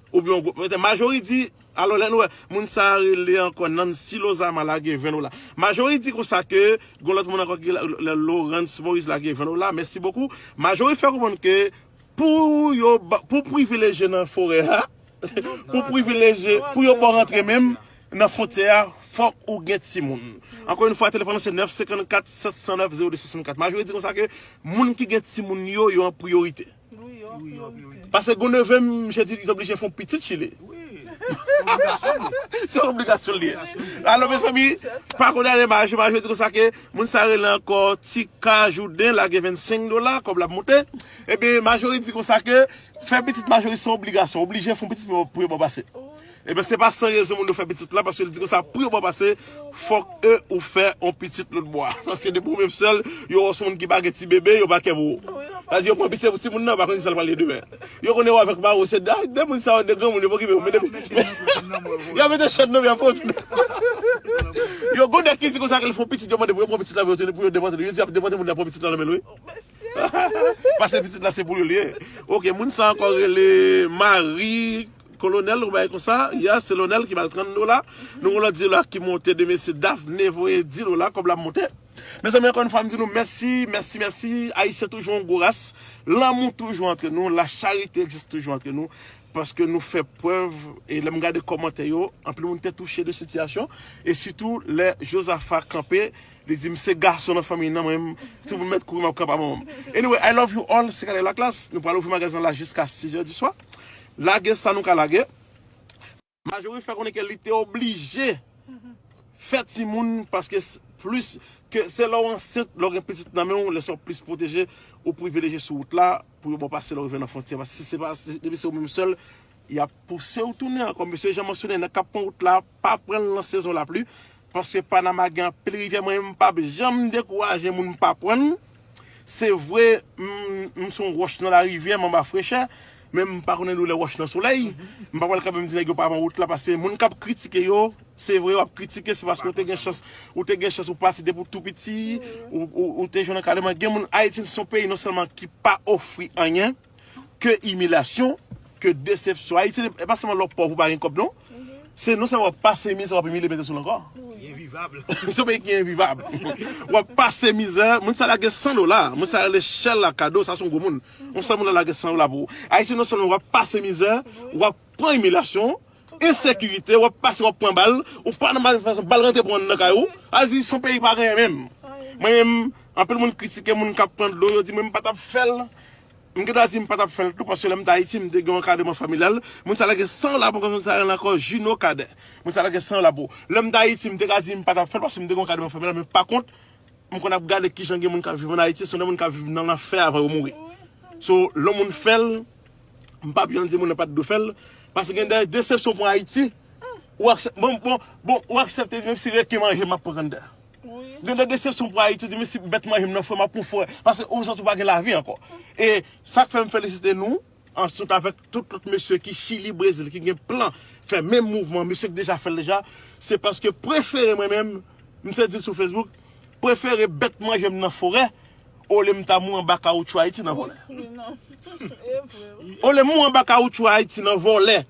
Oubyen ou gwo vant. Majori di, alò lè nou wè, moun sa a rele ankò Nancy Lozama lage ven dola. Majori di konsa ke, gon lòt moun ankò ki la, lè Laurence Moïse lage ven dola, mèsi bokou. Majori fè konprann ke pou yo, ba- pou privilejye nan forè a, pou privilejye, pou yo ba w rantre menm nan fwontyè a, fòk ou gen timoun. Ankò yon fwa, telefòn nan se nèf senkannkat sèt san nèf zewo de swasannkat. Majori di konsa ke moun ki gen timoun yo, yo an priyorite. Paske gon neve m, misye di li t oblije fè yon pitit Chili. Se yon obligasyon li ye. Alò, mezanmi, pa kondane Majori, Majori di konsa ke moun sa rele ankò Tika Jouden, lage vennsenk dola, kòb la ap monte. Ebyen, Majori di konsa ke fè pitit Majori se yon obligasyon, oblije fè yon pitit pou yo, pou yo ba w pase. Ebyen, se pa san rezon moun yo fè pitit la, paske li di konsa, pou yo ba w pase, fòk e ou fè yon pitit lòt bò a. Paske depi ou menm sèl, yo wè w se yon moun ki pa gen ti bebe, yo pa kè pou ou. Sa di yo pran pitit pou timoun nan, yo pa konn sa l pral ye demen. Yo konnen w avèk mari w, se de, de moun sa yo, de granmoun, yo pa okipe w. Men depi, y ap mete chèn nan, y ap fè w tounen. Yo gon nèg ki di konsa ke l fè yon pitit, yo mande pou yo pran pitit la, pou yo tounen, pou yo depòte l. Yo di y ap depòte moun nan pran pitit la nan men l, wi. Paske pitit la se pou yo li ye. Ok, moun sa ankò rele Marie Colonel, yon bagay konsa. Ya, se Lonel ki ba l trant dola. Nou gon lòt di la ki monte de mesye Daphne voye di dola, kòb la ap monte. Mezanmi, ankò yon fwa, m di nou mèsi, mèsi, mèsi. Ayisyen toujou yon gwo ras. Lanmou toujou antre nou, la charite egziste toujou antre nou. Paske nou fè prèv, e lè m gade kòmantè yo, anpil moun te touche de sitiyasyon, e sitou lè Jozafa kanpe, li di, "M se gason nan fanmiy nan, mwen, tout moun mèt kouri, m ap kanpe a manman m." Anyway, I love you all, se Kadèk Laklas, nou pral ouvri magazin la jiska sis è di swa. Lage sa nou ka lage. Majori fè konnen ke li te oblije fè timoun, paske s- plis ke se lè w ansent, lè w gen pitit nan men w, lè sa w plis pwoteje, ou privilejye sou wout la, pou yo ba w pase lè w rive nan fwontyè. Paske si se pa, si, depi se ou menm sèl, y ap pouse w tounen ankò. Mesye Jean mansyone, nèg k ap pran wout la, pa pran l nan sezon lapli, paske Panama gen anpil rivyè. Mwen menm, m p ap janm dekouraje moun pa pran l. Se vre, m, m se yon wòch nan larivyè, m anba frechè, men m pa konnen doulè wòch nan solèy. M pa pral kanpe m di nèg yo pa pran wout la, paske moun k ap kritike yo, se vre, w ap kritike, se paske ou te gen chans, ou te gen chans, ou pati depi w tou piti, ou, ou, ou te jwenn ankadreman. Gen moun, Ayiti se yon peyi non sèlman ki pa ofri anyen, ke imilyasyon, ke desepsyon. Ayiti, e pa sèlman lè w pòv ou pa gen kòb, non. Se non sèlman w ap pase mizè, w ap imilye, mete sou l ankò. Se yon peyi ki envivab. W ap pase mizè, moun sa lage san dola, moun sa rele Shella Cadeau, sa se yon gwo moun. Yon sèl moun la lage san dola pou ou. Ayiti, non sèlman w ap pase mizè, w ap pran imilyasyon, ensekirite, w ap pase, w ap pran bal, ou pa nan manifestasyon, bal rantre pran nan kay ou. Ayiti se yon peyi pa gen anyen menm. Mwen menm, anpil moun kritike moun k ap pran dlo, yo di mwen m pa t ap fè l. M gen dwa di m pa t ap fè l tou, paske lè m t Ayiti, m te gen yon ankadreman familyal. Moun sa lage san dola pou mwen, moun sa rele ankò Juno Cadet. Moun sa lage san dola pou ou. Lè m t Ayiti, m te ka di m pa t ap fè l, paske m te gen yon ankadreman familyal, men pa kont, m konn ap gade kijan gen moun k ap viv ann Ayiti, se yon moun k ap viv nan lanfè avan yo mouri. So, lè yon moun fè l, m p ap janm di moun nan pa t dwe fè l, paske gen de desepsyon pou Ayiti. Ou aksep-, bon, bon, bon, ou aksepte di, menm si reken manje, m ap pran kanndè. Gen de desepsyon pou Ayiti, di, menm si bèt manje m nan forè, m ap pran forè. Paske ou santi ou pa gen lavi ankò. E sa k fè m felisite nou, answit avèk tout lòt mesye ki Chili, Brezil, ki gen plan fè menm mouvman, mesye ki deja fè l deja, se paske prefere mwen menm, m te di l sou Facebook, prefere bèt manje m nan forè, olye m ta mouri anba kawoutchou Ayiti nan vòlè. Olye m mouri anba kawoutchou Ayiti nan vòlè,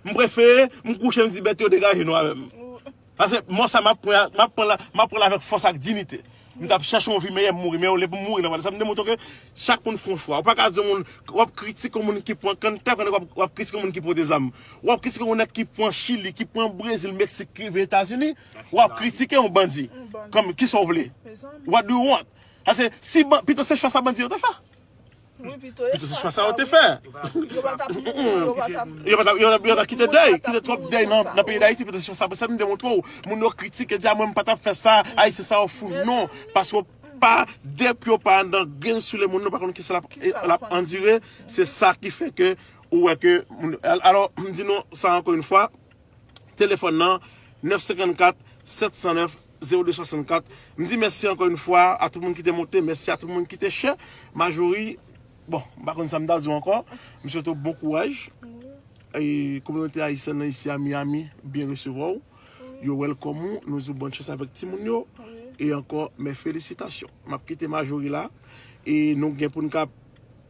m prefere m kouche m di bèt yo degaje nou avè m. Paske mò sa m ap pran, m ap pran la, m ap pran l avèk fòs ak diyite. M t ap chèche yon vi meyè, m mouri, men olye pou m mouri nan vòlè. Sa m demontre ke chak moun fè yon chwa. Ou pa ka di yon moun, w ap kritike yon moun ki pran kanntè, pandan w ap, w ap kritike yon moun ki pote zam. W ap kritike yon nèg ki pran Chili, ki pran Brezil, Meksik, ki rive Etazini, w ap kritike yon bandi. Kòm, kisa w vle? What do you want? Paske si ban-, pito se chwa sa bandi yo te fè. Pito se chwa sa yo te fè. Yo pa t ap, yo pa t ap, yo pa t ap, yo pa t ap kite dèy, kite twòp dèy nan, nan peyi Dayiti, pito se chwa sa. Sa m demontre w, moun yo kritike, di, "A, mwen, m pa t ap fè sa, Ayisyen sa yo fou." Non, paske w pa, depi w pa anndan grenn soulye moun, nou pa konn kisa l ap, l ap andire. Se sa ki fè ke ou wè ke moun, al-, alò, m di nou sa ankò yon fwa, telefòn nan, nèf senkannkat sèt san nèf zewo de swasannkat. M di mèsi ankò yon fwa a tout moun ki te monte, mèsi a tout moun ki te share. Majori, bon, m pa konn sa m ta di w ankò. M swete w bon kouraj. E kominote ayisyèn nan isi a Miami byen resevwa w. Yo welcome ou, nou di w bòn chans avèk timoun yo. E ankò, mes félicitations. M ap kite Majori la. E nou gen pou n ka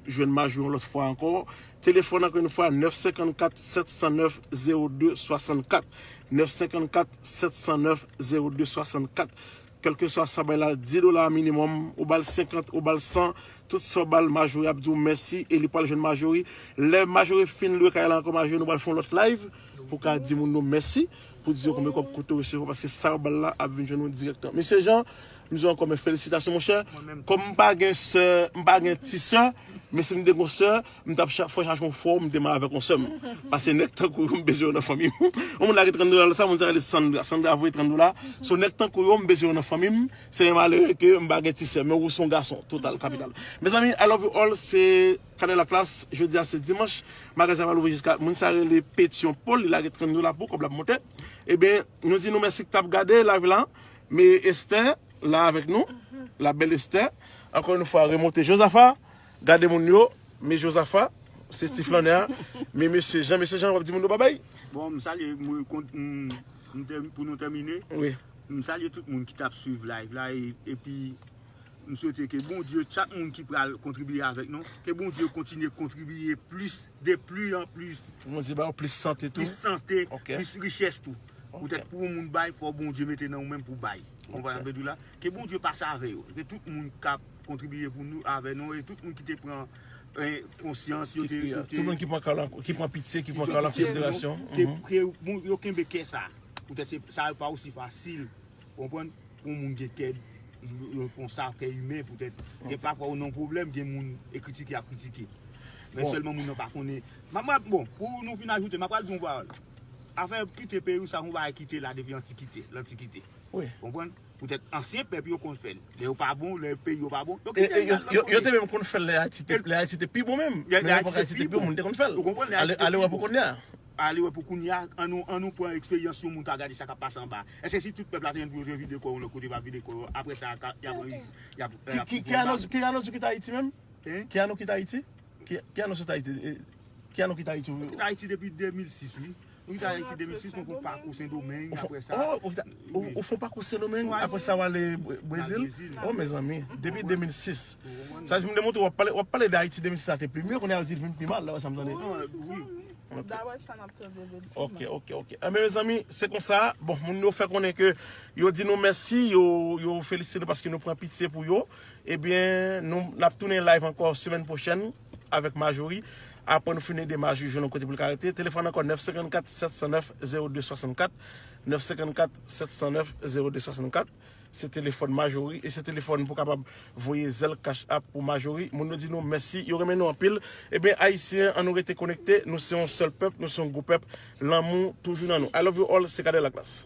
jwenn Majori yon lòt fwa ankò. Telefòn ankò yon fwa, nèf senkannkat sèt san nèf zewo de swasannkat. Nèf senkannkat sèt san nèf zewo de swasannkat. Kèlkeswa sa bay la, dis dola minimòm, ou ba l senkant, ou ba l san, tout sa w ba l, Majori ap di w mèsi e li pral jwenn Majori. Lè Majori fin lwe kay la ankò, Majori, nou pral fè yon lòt live pou ka di moun nou mèsi, pou di yo konbyen kòb kote w resevwa, paske sa w ba l la ap vin jwenn nou dirèkteman. Mesye Jean, m di w ankò, men felisitasyon, monchè. Kòm m pa gen sè, m pa gen ti sè, men si m te gen sè, m t ap cha-, fè chache yon fwa, m te marye avèk yon sè m. Paske nèg tankou yo, m bezwen yo nan fanmi m. Yon moun la gen trant dola, sa moun sa rele Sandra. Sandra voye trant dola. So, nèg tankou yo, m bezwen yo nan fanmi m. Se yon malere ke m pa gen ti sè, men ou se yon gason, total, kapital. Mezanmi, I love you all, se Kadè Laklas, jodi a se dimanch, magazin a pral ouvri jiska, moun sa rele Petion Paul, li lage trant dola pou kòb la ap monte. Ebyen, nou di nou mèsi ki t ap gade live la, men Esther, la avèk nou, la bèl Esther. Ankò yon fwa, remonte Jozafa, gade moun yo, men Jozafa, se ti flannè a, men mesye Jean, mesye Jean, w ap di moun yo babay? Bon, m salye, m, m, m tè-, pou nou tèmine, wi, m salye tout moun ki t ap swiv live la, e, epi m swete ke Bondye, chak moun ki pral kontribiye avèk nou, ke Bondye kontinye kontribiye plis, de plis an plis. Bondye ba yo plis sante tou. Plis sante, ok, plis richès tou. Ok. Poutèt pou yon moun bay, fò Bondye mete nan ou menm pou bay. Konprann sa m vle di w la? Ke Bondye pase avè yo. Ke tout moun k ap kontribiye pou nou, avè nou, e tout moun ki te pran, eh, konsyans, yo te, yo te, tout moun ki pran kè w la, ki pran pitye, ki pran kè w la an konsiderasyon. Ke, ke, bon, yo kenbe kè sa. Poutèt se, sa pa osi fasil, konprann, pou yon moun gen kè, yon sa, kè imen, poutèt. Gen pafwa ou nan yon pwoblèm, gen moun e kritike y ap kritike. Men sèlman moun nan pa konnen. M ap, m ap, bon, pou nou fin ajoute, m ap pral di yon pawòl. Afè kite peyi w, sa yon bagay ki te la depi antikite, lantikite. Wi. Konprann? Poutèt ansyen pèp yo konn fè l. Lè yo pa bon, lè peyi yo pa bon, yo kite l al nan kote. Yo te menm konn fè l lè Ayiti te, lè Ayiti te pi bon menm. Lè Ayiti te pi bon, moun te konn fè l. Ou konprann? Ale wè pou kounye a. Ale wè pou kounye a, an nou, an nou pran eksperyans yon moun ta gade sa k ap pase anba. Èske si tout pèp la te jwenn pou yo te vide kò yo lòt kote, pa vide kò yo, apre sa, y ap, y ap, y ap, ki ane w kite Ayiti menm? Ki ane w kite Ayiti? Ki ane w kite Ayiti? Ki ane w kite Ayiti? Kite Ayiti depi de mil sis, wi. Nou kite Ayiti de mil sis, nou fè yon pakou Sendomeng, apre sa. Ou fè yon pakou Sendomeng, apre sa w ale Brezil? Oh, mezanmi, depi de mil sis. Sa di m demontre w ap pale, w ap pale de Ayiti de mil sis la te pi mye, kounye a yo di l vin pi mal, la wè sa m tande. Ok, ok, ok. Enben, mezanmi, se konsa, bon, moun yo fè konnen ke yo di nou mèsi, yo, yo felisite nou paske nou pran pitye pou yo. Ebyen, nou, n ap tounen live ankò semèn pwochèn avèk Majori. Apre nou fin ede Majori jwenn yon kote pou l ka rete. Telefòn ankò, nèf senkannkat sèt san nèf zewo de swasannkat. Nèf senkannkat sèt san nèf zewo de swasannkat. Se telefòn Majori e se telefòn pou kapab voye zèl Cash App pou Majori. Moun yo di nou mèsi, yo renmen nou anpil. Ebyen, Ayisyen, an nou rete konekte. Nou se yon sèl pèp, nou se yon gwo pèp. Lanmou toujou nan nou. I love you all, se Kadè Laklas.